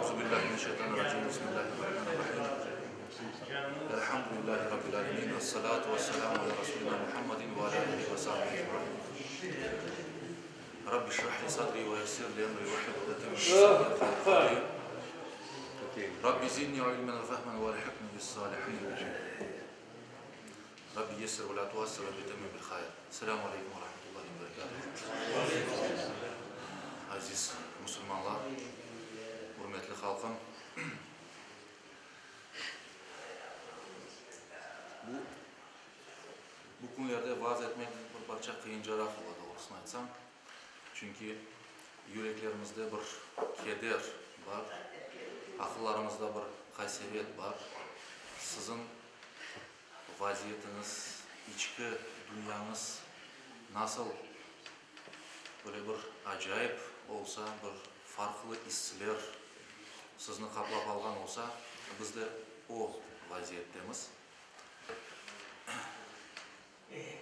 Euzu billahi mineşşeytanirracim. Bismillahirrahmanirrahim. Elhamdülillahi rabbil alemin. Vessalatu vesselamu ala rasulina Muhammedin ve ala alihi ve sahbihi ecmain. Rabbi şrah li sadri ve yessir li emri ve hlul uqdeten min lisani yefkahu kavli. Rabbi zidni ilmen ve fehmen ve elhikni bis salihin. Rabbi yessir ve la tuassir Rabbi temmim bil hayr. Selamu aleykum ve rahmetullahi ve berekatuhu. Aziz musulmanlar, ürmetli halqım! Bu, bu künlerde vaaz etmek bir parça qıyıncaraq ola, doğrusını aytsam. Çünki yüreklerimizde bir keder bar, aqıllarımızda bir qasevet bar. Siziñ vaziyetiñiz, içki dünyañız nasıl böyle bir acayip olsa, bir farqlı isler sizni qaplap alğan olsa, biz de o vaziyettemiz.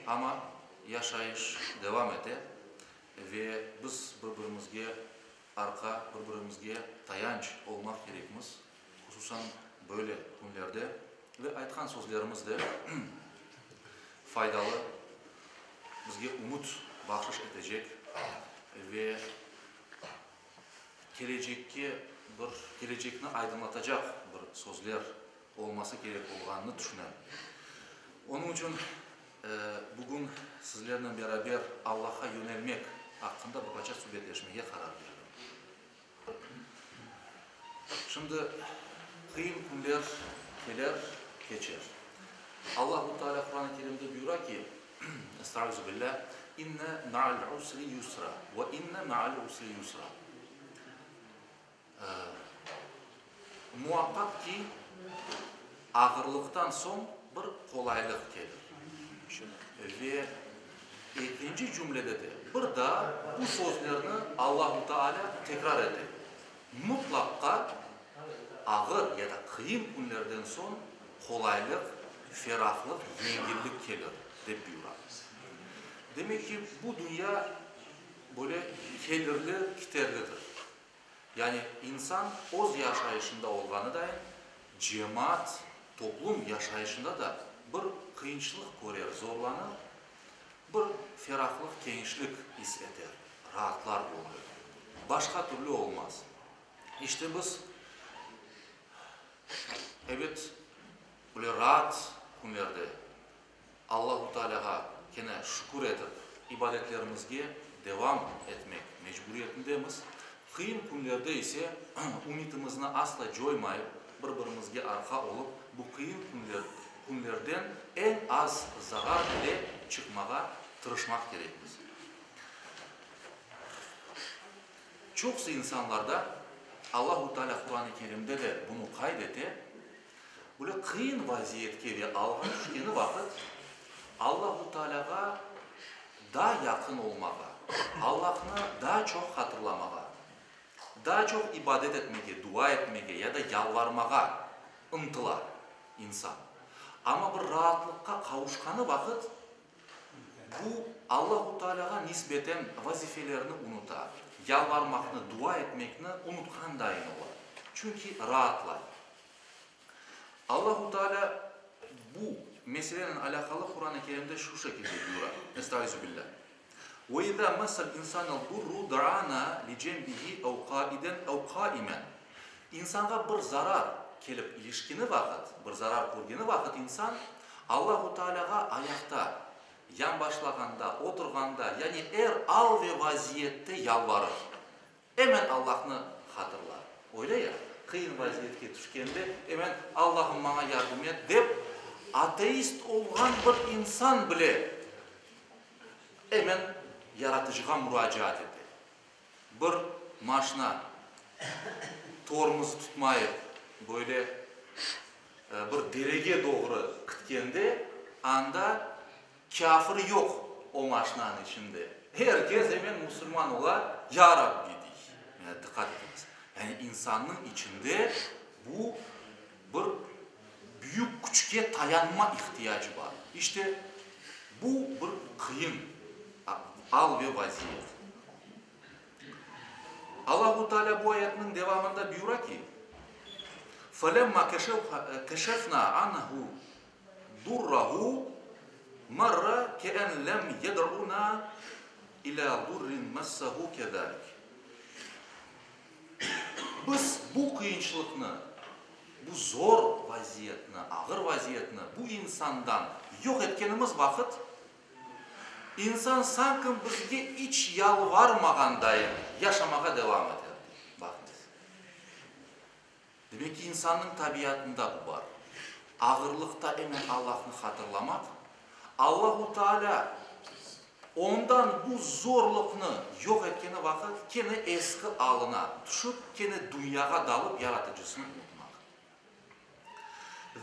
Amma yaşayış devam ete ve biz bir-birimizge arqa, bir-birimizge tayanç olmaq kerekmiz, hususan böyle künlerde ve aytqan sözlerimiz de faydalı, bizge ümüt bahşış etecek ve kelecekke bir, kelecekni aydınlatacaq bir sözler olması kerek olğanını tüşünem. Onıñ içün bugün sizlernen beraber Allahqa yönelmek aqqında bir qaça subetleşmege qarar berdim. Şimdi qıyın künler keler, keçer. Allahu Teala Quran-ı Kerimde buyura ki, Estaizu billâh, İnne ma'al usri yusra, ve inne ma'al usri yusra. Muaqqaq ki, ağırlıqtan soñ bir qolaylıq kelir. Ve ekinci cümlede de bir daa bu sözlerni Allahu Teala tekrar ete, Mutlaqqa ağır ya da qıyın künlerden soñ qolaylıq, ferahlıq, yengillik kelir, dep buyura. Demek ki, bu dünya böyle kelirli-kiterlidir. Yani insan öz yaşayışında olğanı dayın, cemaat, toplum yaşayışında da bir qıyınçılıq körer, zorlanır, bir ferahlıq, kenişlik is eter, raatlar göñlü. Başqa türlü olmaz. İşte biz, ebet, böyle raat künlerde Allahu Tealâğa kene şükür etip, ibadetlerimizge devam etmek mecburiyetindemiz. Qıyın künlerde ise ümütimizni asla coymayıp, bir-birimizge arqa olıp, bu qıyın künlerden eñ az zarar ile çıqmağa tırışmaq kerekmiz. Çoqusı insanlarda, Allahu Tealâ Quran-ı Kerimde de bunı qayd ete, Böyle qıyın vaziyetke ve alğa tüşkeni vaqıt, Allahu Tealâğa daa yaqın olmağa, Allahnı daa çoq hatırlamağa, daa çoq ibadet etmege, dua etmege ya da yalvarmağa ıntıla insan. Amma bir raatlıqqa qavuşqanı vaqıt, bu Allahu Tealâğa nisbeten vazifelerini unuta, yalvarmaqnı, dua etmekni unutqan dayın ola. Çünki raatlay. Allahu Teala bu meselenen alâqalı Quran-ı Kerimde şu şekilde buyura, Estaizu billâh, Ve izâ messel insânel durru da'ânâ li cenbihi ev qâiden ev qâimen. İnsanğa bir zarar kelip ilişkeni vaqıt, bir zarar körgeni vaqıt insan Allahu Tealâğa ayaqta, yanbaşlağanda, oturğanda, yani er al ve vaziyette yalvarır. Emen Allahnı hatırlar. Öyle ya, qıyın vaziyetke tüşkende emen Allahım maña yardım et dep, ateist olğan bir insan bile emen Yaratıcığa muracaat ete. Bir maşna tormuz tutmayıp böyle bir derege doğru kitkende, anda Kâfir yoq o maşnanıñ içinde. Er kes emen musulman ola, Ya Rabbi dey. Mına diqqat etiñiz. Yani insannıñ içinde bu bir büyük küçke tayanma ihtiyacı bar. İşte, bu bir qıyın al ve vaziyet. Allahu Teala bu ayetniñ devamında buyura ki. Felemma keşefna anhu durrahu marra ke'en lem yed'una ila durrin messehu kezalik. Biz bu qıyınçılıqnı, bu zor vaziyetni, ağır vaziyetni bu insandan yoq etkenimiz vaqıt, İnsan sanki bizge iç yalvarmağandayın yaşamağa devam eter, dey. Baqıñız. Demek ki, insannıñ tabiatında bu bar. Ağırlıqta emen Allahnı hatırlamaq, Allahu Teala ondan bu zorluqnı yoq etkeni vaqıt kene eski alına tüşip, kene dünyağa dalıp Yaratıcısını unutmaq.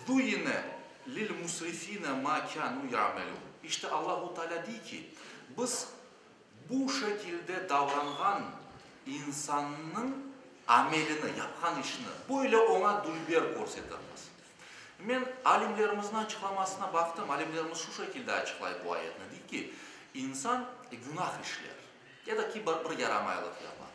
Zuyine lil musrifine ma kânu ya'melun. İşte Allahu Teala dey ki, biz bu şekilde davranğan insannıñ amelini, yapqan işini, böyle oña dülber körsetirmiz. Men alimlerimizniñ açıqlamasına baqtım, alimlerimiz şu şekilde açıqlay bu ayetni, dey ki, insan günah işler, ya da ki bir yaramaylıq yapar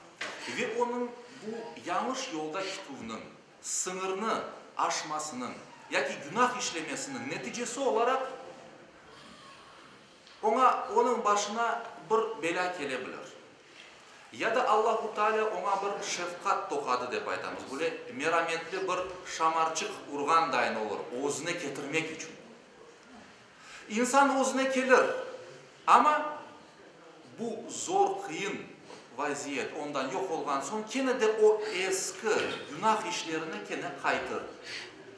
ve onıñ bu yañlış yolda ketüvniñ, sıñırnı aşmasınıñ yaki günah işlemesiniñ neticesi olaraq oña, onıñ başına bir belâ kele bilir. Ya da Allahu Teala oña bir şefqat toqadı dep aytamız, böyle merametli bir şamarçıq urğandayın olur, özüne ketirmek içün. İnsan özüne kelir, amma bu zor, qıyın vaziyet ondan yoq olğan soñ, kene de o eski günah işlerine kene qaytır.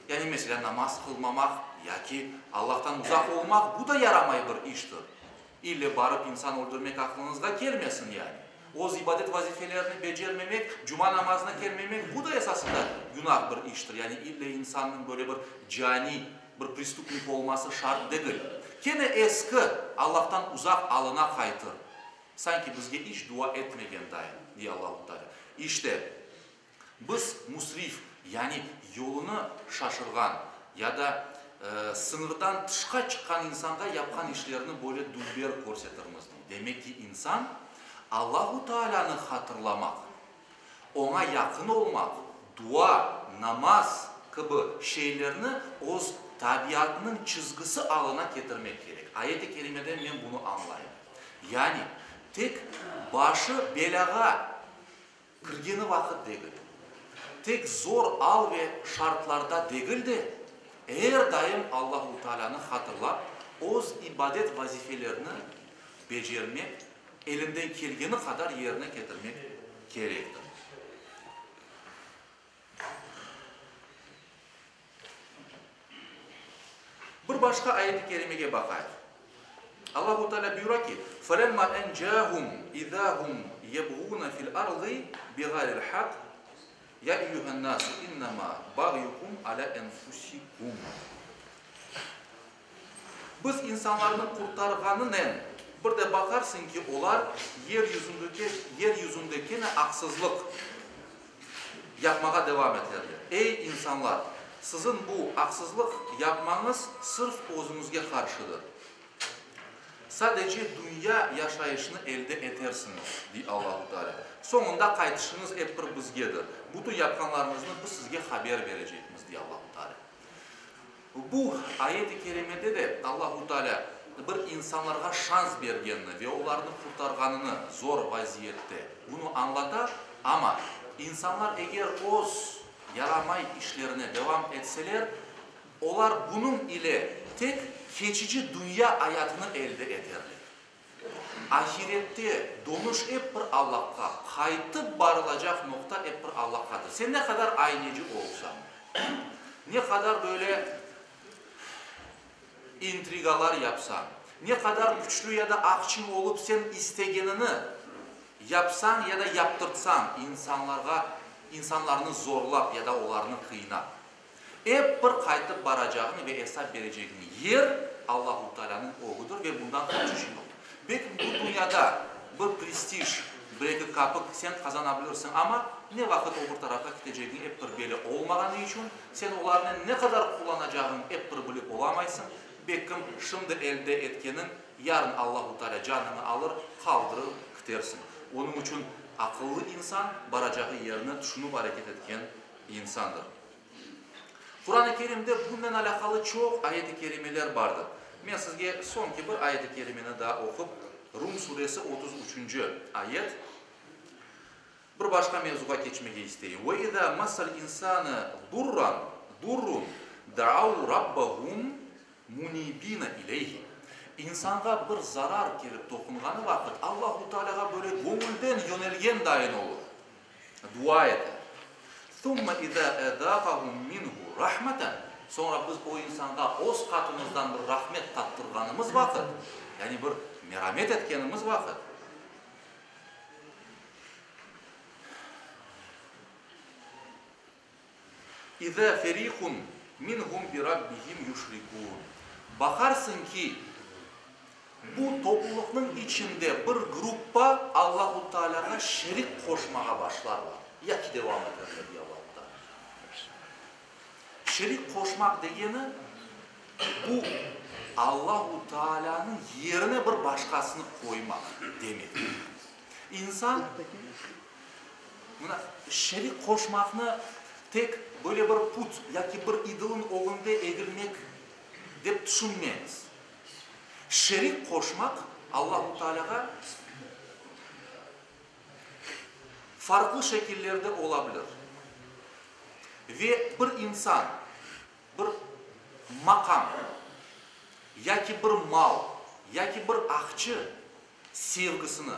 Yani, meselâ, namaz qılmamaq yaki Allahtan uzaq olmaq, bu da yaramay bir iştir. İlle barıp insan öldürmek aqlıñızğa kelmesin, yani. Öz ibadet vazifelerini becermemek, cuma namazına kelmemek, bu da esasında günah bir iştir. Yani ille insannıñ böyle bir caniy, bir prestupnik olması şart degil. Kene eski, Allahtan uzaq alına qaytır. Sanki bizge iç dua etmegen dayın, dey Allahu Teala. İşte, Biz müsrif, yani yolunı şaşırğan ya da sıñırdan tışqa çıqqan insanğa yapqan işlerini böyle dülber körsetirmiz, dey. Demek ki, insan Allahu Taalânı hatırlamaq, oña yaqın olmaq, dua, namaz kibi şeylerni öz tabiatınıñ çizgisi alına ketirmek kerek. Ayet-i kerimeden men bunı añlayım. Yani, tek başı belâğa Kirgeni vaqıt degil. Tek zor al ve şartlarda degil de, er daim Allahu Taalânı hatırlap, öz ibadet vazifelerini becermek, elinden kelgeni qadar yerine ketirmek kerektir. Bir başqa ayet-i kerimege baqayıq. Allahu Teala buyura ki, Felemma encâhum izâ hum yebğûne fil ardı biğayril haqq, ya eyyühen-nâsu innemâ bağyukum alâ enfusikum. Biz insanlarnı qurtarğanınen, bir de baqarsıñ ki, olar yer yüzündeki, yer yüzünde kene aqsızlıq yapmağa devam eterler. Ey, insanlar! Siziñ bu aqsızlıq yapmañız sırf özüñizge qarşıdır. Sadece dünya yaşayışını elde etersiñiz, dey Allahu Teala. Soñunda qaytışıñız ep bir bizgedir. Bütün yapqanlarıñıznı biz sizge haber berecekmiz, dey Allahu Teala. Bu ayet-i kerimede de Allahu Teala bir insanlarğa şans bergenini ve olarnı qurtarğanını zor vaziyette bunı añlata, amma insanlar eger öz yaramay işlerine devam etseler, olar bunıñ ile tek keçici dünya ayatını elde eterler. Ahirette dönüş ep bir Allahqa, qaytıp barılacaq noqta ep bir Allahqadır. Sen ne qadar ayneci olsañ, ne qadar böyle intrigalar yapsañ, ne qadar küçlü ya da aqçın olıp sen istegenini yapsañ ya da yaptırtsañ insanlarğa, insanlarnı zorlap ya da olarnı qıynap, Ep bir qaytıp baracağıñ ve esap berecegiñ yer Allahu Taalânıñ ögüdir ve bundan qaçış yoq. Belki bu dünyada bir prestij, bir-eki kapik sen qazana bilirsiñ, amma ne vaqıt o bir tarafqa ketecegiñ ep bir belli olmağanı içün, sen olarnı ne qadar qullanacağıñ ep bir bilip olamaysıñ. Belkim şimdi elde etkeniñ yarın Allahu Taalâ canıñı alır, qaldırır kitersiñ. Onıñ içün aqıllı insan baracağı yerni tüşünip areket etken insandır. Quran-ı Kerimde bunnen alâqalı çoq ayet-i kerimeler bardır. Men sizge soñki bir ayet-i kerimeni daa oqup, Rum suresi 33-nci ayet, bir başqa mevzuğa keçmege isteyim. Ve izâ massal insâne durran, durrun, da'au rabbahum munibina ileyhi. İnsanğa bir zarar kelip toqunğanı vaqıt Allahu Tealâğa böyle göñülden yönelgen dayın olur, dua eter. Thumma izâ ezâqahum minhu rahmeten, soñra biz o insanğa öz qatımızdan bir rahmet tattırğanımız vaqıt, yani bir meramet etkenimiz vaqıt, İzâ ferîkun minhum bi rabbihim yüşrikûn, baqarsıñ ki, bu toplulıqnıñ içinde bir gruppa Allahu Tealâğa şerik qoşmağa başlarlar, ya ki devam eterler, dey Allahu Tealâ. Şerik qoşmaq degeni, bu Allahu Tealânıñ yerine bir başqasını qoymaq demektir. İnsan, mına, şerik qoşmaqnı tek böyle bir put yaki bir idolın ögünde egilmek dep tüşünmeñiz. Şerik qoşmaq Allahu Tealâğa farqlı şekillerde ola bilir. Ve bir insan bir maqam yaki bir mal yaki bir aqçı sevgisini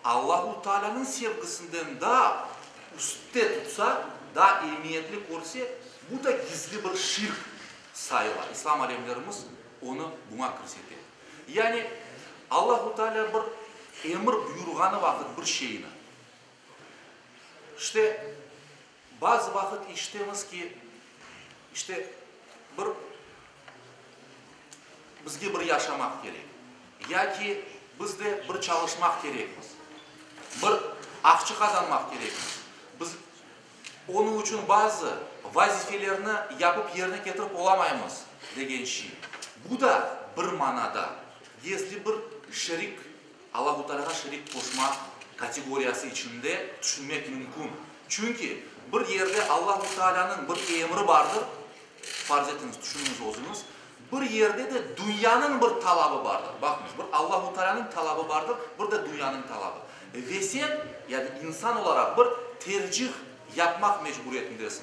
Allahu Taalânıñ sevgisinden daa üstte tutsa, daa emiyetli körse, bu da gizli bir şirk sayıla. İslam alimlerimiz onı buña kirsete. Yani Allahu Taalâ bir emir buyurğanı vaqıt bir şeyni, işte, bazı vaqıt işitemiz ki, işte, bir bizge bir yaşamaq kerek, yaki biz de bir çalışmaq kerekmiz, bir aqçı qazanmaq kerekmiz. Biz onıñ içün bazı vazifelerni yapıp yerine ketirip olamaymız, degen şey. Bu da bir manada gizli bir şerik, Allahu Tealâğa şerik qoşma kategoriyası içinde tüşünmek mümkün. Çünki bir yerde Allahu Tealânıñ bir emri bardır, farz etiñiz, tüşüniñiz özüñiz, bir yerde de dünyanıñ bir talabı bardır. Baqıñız, bir Allahu Tealânıñ talabı bardır, bir de dünyanıñ talabı. Ve sen, yani insan olaraq bir tercih yapmaq mecburiyetindesiñ.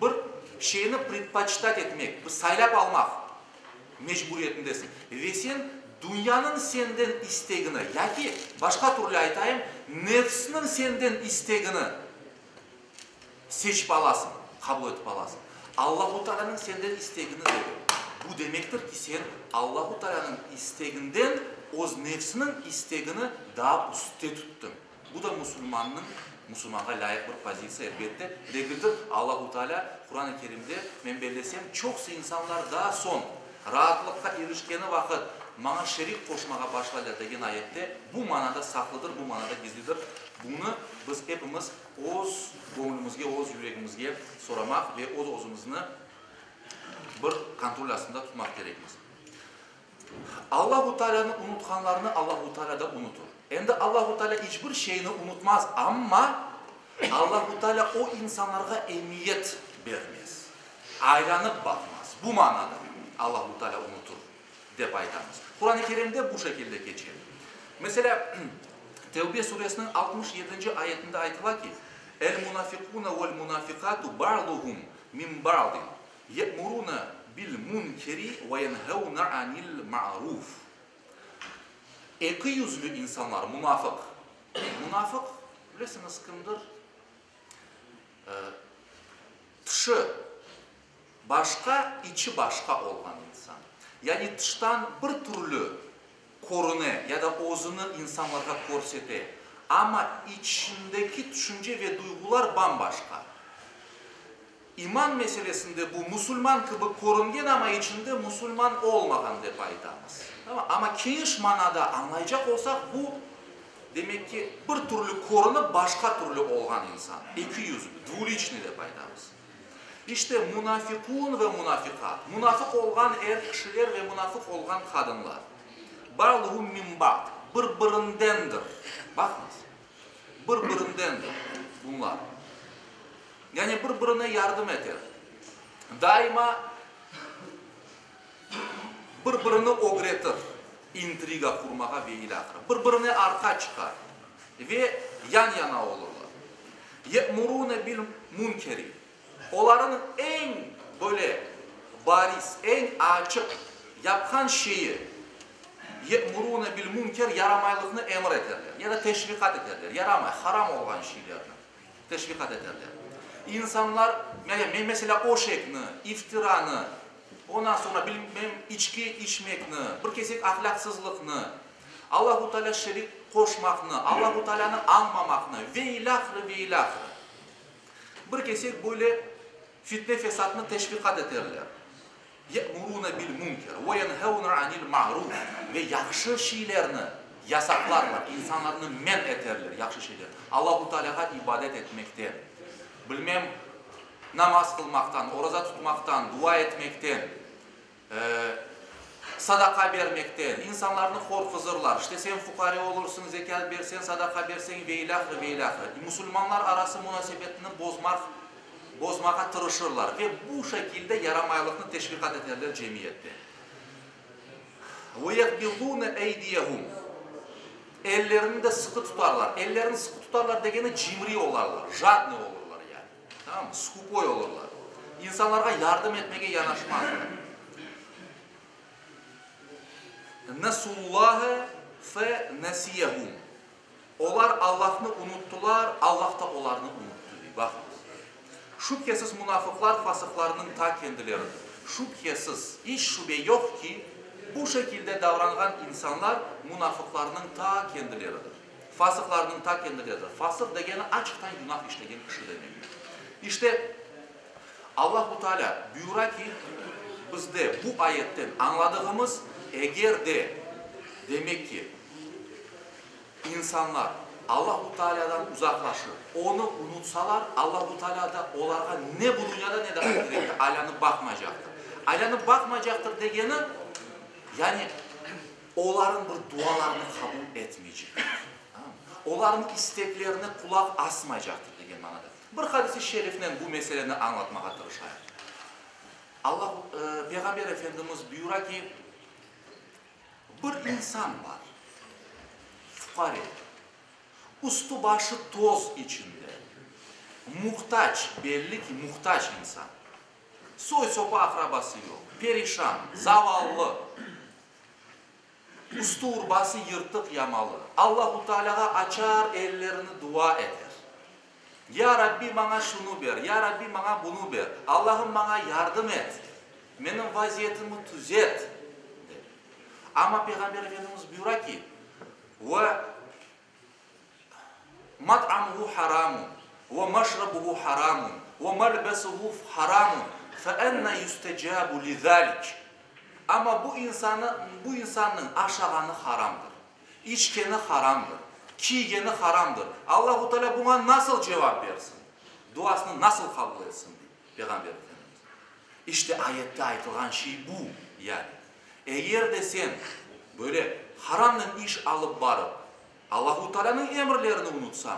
Bir şeyni predpoçitat etmek, bir saylap almaq mecburiyetindesiñ. Ve sen dünyanıñ senden istegini, yaki, başqa türlü aytayım, nefsniñ senden istegini seçip alasıñ, qabul etip alasıñ. Allahu Taalânıñ senden istegini degil. Bu demektir ki, sen Allahu Taalânıñ isteginden öz nefsiniñ istegini daa üstte tuttıñ. Bu da musulmannıñ, musulmanğa lâyıq bir pozitsiya, elbette, degildir. Allahu Taalâ Quran-ı Kerimde, men bellesem, çoqsı insanlar daa soñ raatlıqqa irişkeni vaqıt maña şerik qoşmağa başlaylar degen ayette bu manada saqlıdır, bu manada gizlidir. Bunı biz epimiz öz göñlümizge, öz yüregimizge soramaq ve öz-özümizni bir kontrol astında tutmaq kerekmiz. Allahu Taalânı unutqanlarnı Allahu Taalâ da unutur. Endi Allahu Taalâ iç bir şeyni unutmaz, amma Allahu Taalâ o insanlarğa emiyet bermez, aylanıp baqmaz. Bu manada Allahu Taalâ unutur, dep aytamız. Quran-ı Kerimde bu şekilde keçe. Meselâ, Tevbe suresiniñ 67-nci ayetinde aytıla ki, El-munafiqune vel-munafiqatu ba'duhum min ba'din Ye'murune bil munkeri ve yenhevne anil ma'ruf. Ekiyüzlü insanlar, munafıq. Munafıq, bilesiñiz kimdir? Tışı başqa, içi başqa olğan insan. Yani tıştan bir türlü körüne ya da özüni insanlarğa körsete, amma içindeki tüşünce ve duyğular bam-başqa. İman meselesinde bu musulman kibi körüngen, amma içinde musulman olmağan dep aytamız. Amma keniş manada añlaycaq olsaq, bu, demek ki, bir türlü körünip, başqa türlü olğan insan, ekiyüzlü, dvuliçnıy dep aytamız. İşte, munafiqun ve munafiqat, munafıq olğan er kişiler ve munafıq olğan qadınlar, ba'duhum min ba'd, bir-birindendir. Baqıñız, bir-birindendir bunlar. Yani bir-birine yardım eter. Daima bir-birini ögretir intriga qurmağa ve ilâhre. Bir-birine arqa çıqar ve yan-yana olurlar. Ye'murune bil münkeri. Olarnıñ eñ böyle bariz, eñ açıq yapqan şeyi, ye'murune bil münker, yaramaylıqnı emir eterler ya da teşviqat eterler, yaramay, haram olğan şeylerni teşviqat eterler. İnsanlar, meselâ, öşekni, iftiranı, ondan soñra, bilmem, içki içmekni, bir kesek ahlâqsızlıqnı, Allahu Teala şerik qoşmaqnı, Allahu Tealanı añmamaqnı ve ilâhre, ve ilâhre. Bir kesek böyle fitne-fesatnı teşviqat eterler. Ye'murune bil münker ve yenhevne anil ma'ruf ve yahşı şeylerni yasaqlarlar, insanlarnı men eterler yahşı şeyler, Allahu Tealâğa ibadet etmekten, bilmem, namaz qılmaqtan, oraza tutmaqtan, dua etmekten, Sadaqa bermekten, insanlarnı qorquzırlar, işte sen fuqare olursıñ, zekât berseñ, sadaqa berseñ ve ilâhre, ve ilâhre. Musulmanlar arası munasebetini bozmaq, bozmağa tırışırlar ve bu şekilde yaramaylıqnı teşviqat eterler cemiyette. Ve yaqbidûne eydiyehum, ellerini de sıqı tutarlar. Ellerini sıqı tutarlar degeni cimri olarlar, jadnıy olurlar yani. Tamam mı? Skupoy olurlar. İnsanlarğa yardım etmege yanaşmazlar. Nesullâhe fe nesiyehum. Olar Allahnı unuttılar, Allah da olarnı unuttı, dey. Baqıñız. Şübhesiz munafıqlar fasıqlarnıñ ta kendileridir. Şübhesiz, iç şübe yoq ki, bu şekilde davranğan insanlar munafıqlarnıñ ta kendileridir. Fasıqlarnıñ ta kendileridir. Fasıq degeni açıqtan günah işlegen kişi demektir. İşte, Allahu Teala buyura ki, bizde bu ayetten añladığımız, eger de, demek ki, insanlar Allahu Tealadan uzaqlaşıp, Onı unutsalar, Allahu Teala da olarğa ne bu dünyada, ne de ahirette aylanıp baqmaycaqtır. Aylanıp baqmaycaqtır degeni, yani, Olarıñ bir dualarını qabul etmeycek, olarıñ isteklerine qulaq asmaycaqtır degen manada. Bir hadis-i şerifnen bu meseleni añlatmağa tırışayıq. Allah, Peyğamber Efendimiz buyura ki, Bir insan bar, fuqare, üstü-başı toz içinde, muhtac, belli ki, muhtac insan, soy-sopu, aqrabası yoq, perişan, zavallı. Üstü urbası yırtıq-yamalı, Allahu Tealâğa açar ellerini dua eter. Ya Rabbi, maña şunı ber, Ya Rabbi, maña bunı ber, Allahım, maña yardım et, menim vaziyetimi tüzet, dep. Amma Peyğamber Efendimiz buyura ki, Ve Mat'amuhu haramun, ve meşrebuhu haramun, ve melbesuhu haramun, fe enne yustecabu lizalik. Amma bu insanı, bu insannıñ aşağanı haramdır, içkeni haramdır, kiygeni haramdır. Allahu Teala buña nasıl cevap bersin? Duasını nasıl qabul etsin? dey Peyğamber Efendimiz. İşte ayette aytılğan şey bu, yani. Eger de sen böyle haramnen iş alıp barıp, Allahu Taalânıñ emirlerini unutsañ,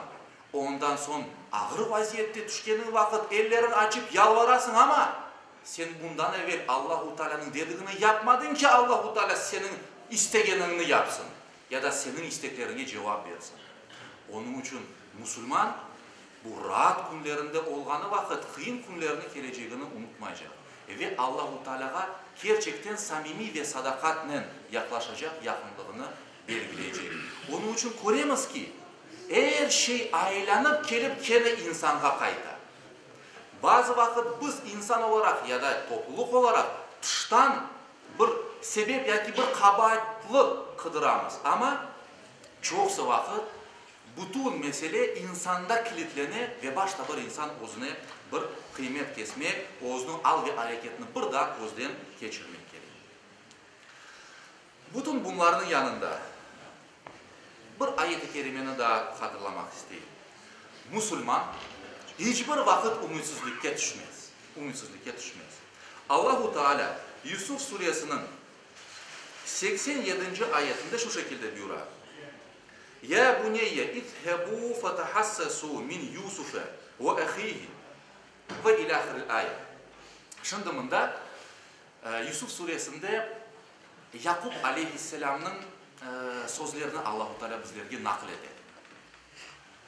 ondan soñ ağır vaziyette tüşkeniñ vaqıt elleriñ açıp yalvarasıñ, amma sen bundan evel Allahu Taalânıñ dedigini yapmadıñ ki, Allahu Taalâ seniñ istegeniñni yapsın ya da seniñ istekleriñe cevap bersin. Onıñ içün musulman bu raat künlerinde olğanı vaqıt qıyın künlerni kelecegini unutmaycaq ve Allahu Taalâğa kerçekten samimiy ve sadaqatnen yaqlaşacaq yaqınlığını belgileycek. Onıñ içün köremiz ki, er şey aylanıp kelip kene insanğa qayta. Bazı vaqıt biz insan olaraq ya da toplulıq olaraq tıştan bir sebep yaki bir qabaatlı qıdıramız, amma çoqusı vaqıt bütün mesele insanda kilitlene ve başta bir insan özüne bir qıymet kesmek, özüniñ al ve areketini bir daa közden keçirmek kerek. Bütün bunlarnıñ yanında bir ayet-i kerimeni daa hatırlamaq isteyim. Musulman iç bir vaqıt ümütsizlikke tüşmez. Ümütsizlikke tüşmez. Allahu Teala Yusuf suresiniñ 87-nci ayetinde şu şekilde buyura, Ya buneyye izhebu fetahassesu min Yusufe ve ahihi ve ilâhiril ayet. Şimdi mında Yusuf suresinde Yaqub aleyhisselâmnıñ sözlerini Allahu Teala bizlerge naqil ete.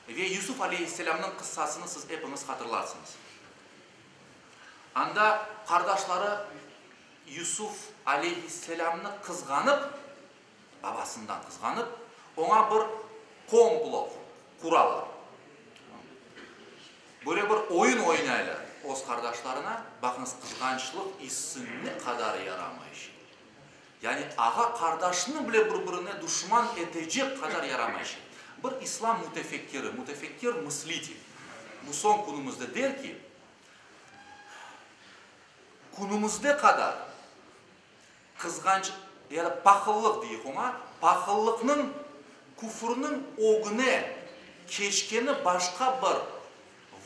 Ve Yusuf aleyhisselâmnıñ qıssasını siz epiñiz hatırlarsıñız. Anda qardaşları Yusuf aleyhisselâmnı qızğanıp, babasından qızğanıp, oña bir komplo quralar. Böyle bir oyun oynaylar öz qardaşlarına. Baqıñız, qızğançlıq issi ne qadar yaramay şey. Yani ağa-qardaşnı bile bir-birine duşman etecek qadar yaramay şey. Bir islam mütefekkiri, mütefekkir mıslitel, bu soñ künümizde der ki, künümizde qadar qızğanç, ya da pahıllıq deyik oña, pahıllıqnıñ küfürniñ ögüne keçkeni başqa bir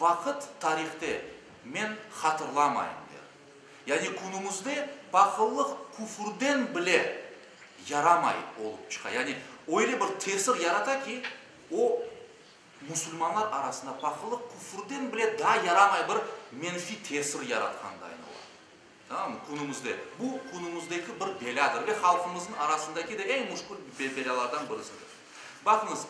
vaqıt tarihte men hatırlamayım, der. Yani künümizde pahıllıq küfürden bile yaramay olıp çıqa. Yani öyle bir tesir yarata ki, o, musulmanlar arasında pahıllıq küfürden bile daa yaramay bir menfiy tesir yaratqandayın ola. Tamam mı? Künümizde. Bu, künümizdeki bir belâdır ve halqımıznıñ arasındaki de eñ müşkül belâlardan birisidir. Baqıñız,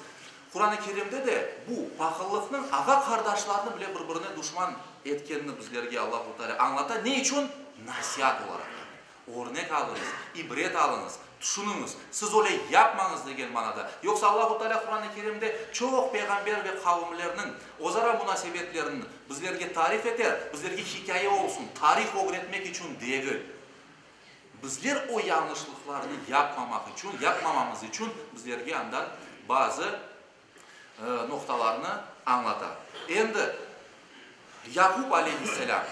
Quran-ı Kerimde de bu pahıllıqnıñ ağa-qardaşlarnı bile bir-birine duşman etkenini bizlerge Allahu Teala añlata. Ne içün? Nasiat olaraq yani. Örnek alıñız, ibret alıñız, tüşüniñiz, siz öyle yapmañız degen manada. Yoqsa Allahu Teala Quran-ı Kerimde çoq peyğamber ve qavimlerniñ özara munasebetlerini bizlerge tarif eter, bizlerge hikâye olsun, tarih ögretmek içün degil. Bizler o yañlışlıqlarnı yapmamaq içün, yapmamamız içün bizlerge andan bazı noqtalarnı añlata. Endi Yaqub aleyhisselâm,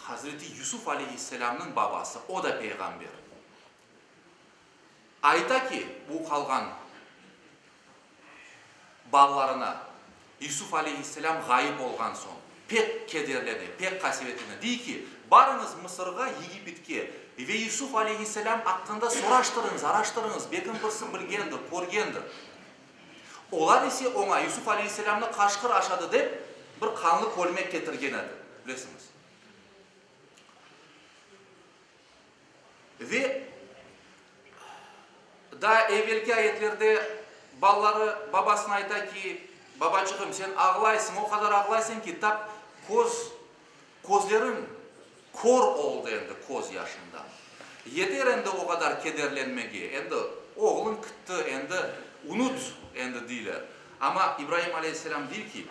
Hazreti Yusuf aleyhisselâmnıñ babası, o da peyğamber, ayta ki, bu qalğan balalarına, Yusuf aleyhisselâm ğayıp olğan soñ, pek kederlene, pek qasevetlene, dey ki, Barıñız Mısırğa, Yegipetke, ve Yusuf aleyhisselâm aqqında soraştırıñız, araştırıñız, belkim birisi bilgendir, körgendir. Olar ise oña, Yusuf aleyhisselâmnı qaşqır aşadı dep, bir qanlı kölmek ketirgen edi, bilesiñiz. Ve daa evelki ayetlerde balaları babasına ayta ki, Babaçığım, sen ağlaysıñ, o qadar ağlaysıñ ki, tap köz, közleriñ kör oldı endi köz yaşından. Yeter endi o qadar kederlenmege, endi oğluñ kitti, endi unut endi, deyler. Amma İbraim aleyhisselâm dey ki,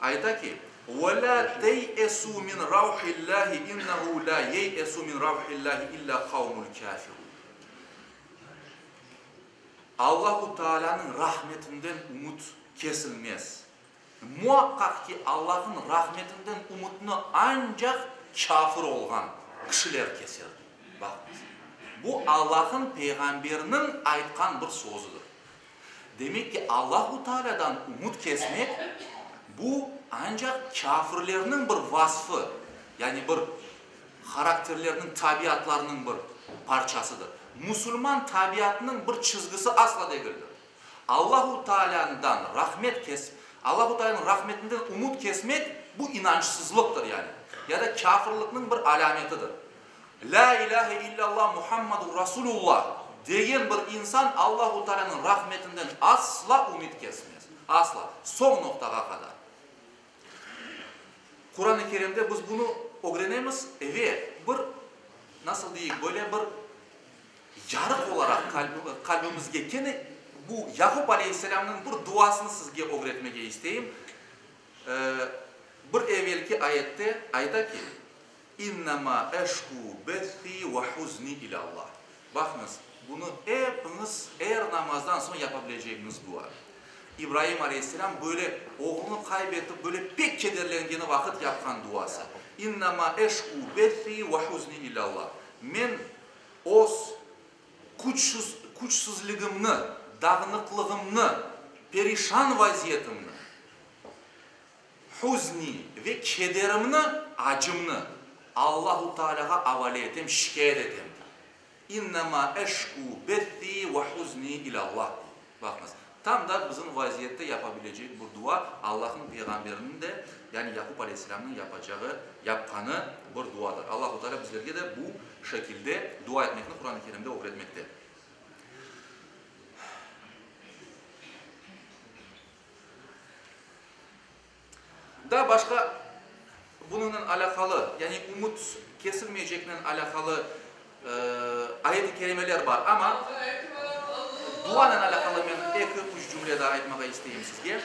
Ayta ki, Ve lâ tey'esû min ravhillâhi innehu lâ yey'esû min ravhillâhi illâ qavmul kâfirûn. Allahu Taalânıñ rahmetinden ümüt kesilmez. Muaqqaq ki, Allahnıñ rahmetinden ümütni ancaq kâfir olğan kişiler keser. Baqıñız, bu Allahnıñ Peyğamberiniñ aytqan bir sözüdir. Demek ki, Allahu Taalâdan ümüt kesmek, bu ancaq kâfirlerniñ bir vasfı, yani bir harakterleriniñ, tabiatlarınıñ bir parçasıdır. Musulman tabiatınıñ bir çizgisi asla degildir. Allahu Taalândan rahmet kes, Allahu Taalânıñ rahmetinden ümüt kesmek, bu inançsızlıqtır yani, ya da kâfirlikniñ bir alâmetidir. Lâ ilâhe illâllah Muhammadur Rasulullah degen bir insan Allahu Taalânıñ rahmetinden asla ümit kesmez. Asla. Soñ noqtağa qadar. Quran-ı Kerimde biz bunı ögrenemiz ve bir, nasıl deyik, böyle bir yarıq olaraq qalbimizge kene bu Yaqub aleyhisselâmnıñ bir duasını sizge ögretmege isteyim. Bir evelki ayette ayta ki, İnnema eşku bethi ve huzni ilallah. Baqıñız, bunı epiñiz er namazdan soñ yapa bilecegiñiz dua. İbraim aleyhisselâm böyle oğlunı qayb etip, böyle pek kederlengeni vaqıt yapqan duası. İnnema eşku bethi ve huzni ilallah. Men öz küçsüz, küçsüzligimni, dağınıqlığımnı, perişan vaziyetimni, Huzni ve kederimni, acımnı Allahu Taalâğa avale etem, şikâyet etem, dey. İnnemâ eşkû bethi ve huzni ilallah, dey. Baqıñız. Tam da bizim vaziyette yapabilecek bir dua, Allahnıñ peyğamberiniñ de, yani Yaqub aleyhisselâmnıñ yapacağı, yapqanı bir duadır. Allahu Teala bizlerge de bu şekilde dua etmekni Quran-ı Kerimde ögretmekte. Daa başqa bunıñnen alâqalı, yani ümüt kesilmeyceknen alâqalı ayet-i kerimeler bar, amma duanen alâqalı men eki-üç cümle daa aytmağa isteyim sizge.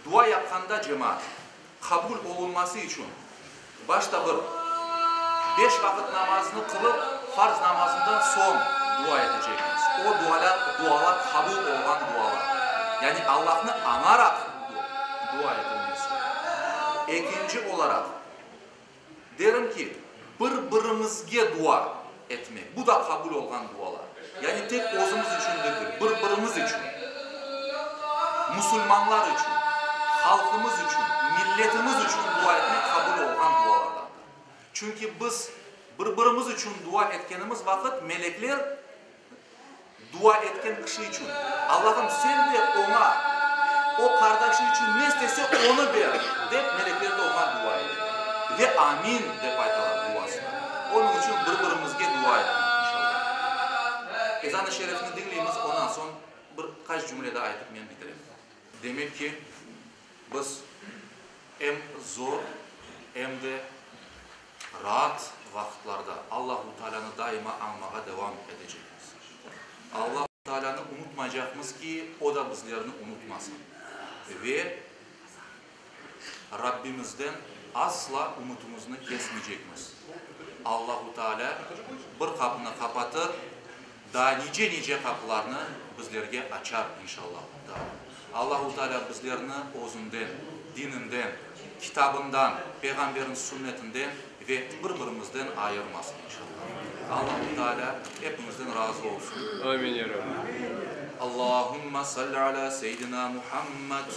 Dua yapqanda cemaat, qabul olunması içün başta bir beş vaqıt namaznı qılıp, farz namazından soñ dua etecekmiz. O dualar, dualar qabul olğan dualar. Yani Allahnı añaraq dua etilmesi. Ekinci olaraq, derim ki, bir-birimizge dua etmek, bu da qabul olğan dualar. Yani tek özümiz içün degil, bir-birimiz içün, musulmanlar içün, halqımız içün, milletimiz içün dua etmek qabul olğan dualardandır. Çünki biz bir-birimiz içün dua etkenimiz vaqıt melekler dua etken kişi içün, Allahım, sen de oña, o qardaşı içün ne istese, onı ber, dep melekler de oña dua eteler. Ve amin dep aytalar duasına. Onıñ içün bir-birimizge dua etmek, inşallah. Ezan-ı şerifni diñleymiz, ondan soñ bir qaç cümle daa aytıp men bitirem. Demek ki, biz em zor, em de raat vaqıtlarda Allahu Taalânı daima añmağa devam etecekmiz. Allahu Taalânı unutmaycaqmız ki, O da bizlerni unutmasın. Ve Rabbimizden asla ümütimizni kesmeycekmiz. Allahu Taalâ bir qapını qapatır, daa nice-nice qapılarnı bizlerge açar, inşallahu Taalâ. Allahu Taalâ bizlerni Özünden, dininden, Kitabından, Peyğamberniñ sünnetinden ve bir-birimizden ayırmasın, inşallah. Allahu Taalâ epimizden razı olsun. Amin, ya Rabbi. Allahumma salli ala seyyidina Muhammad.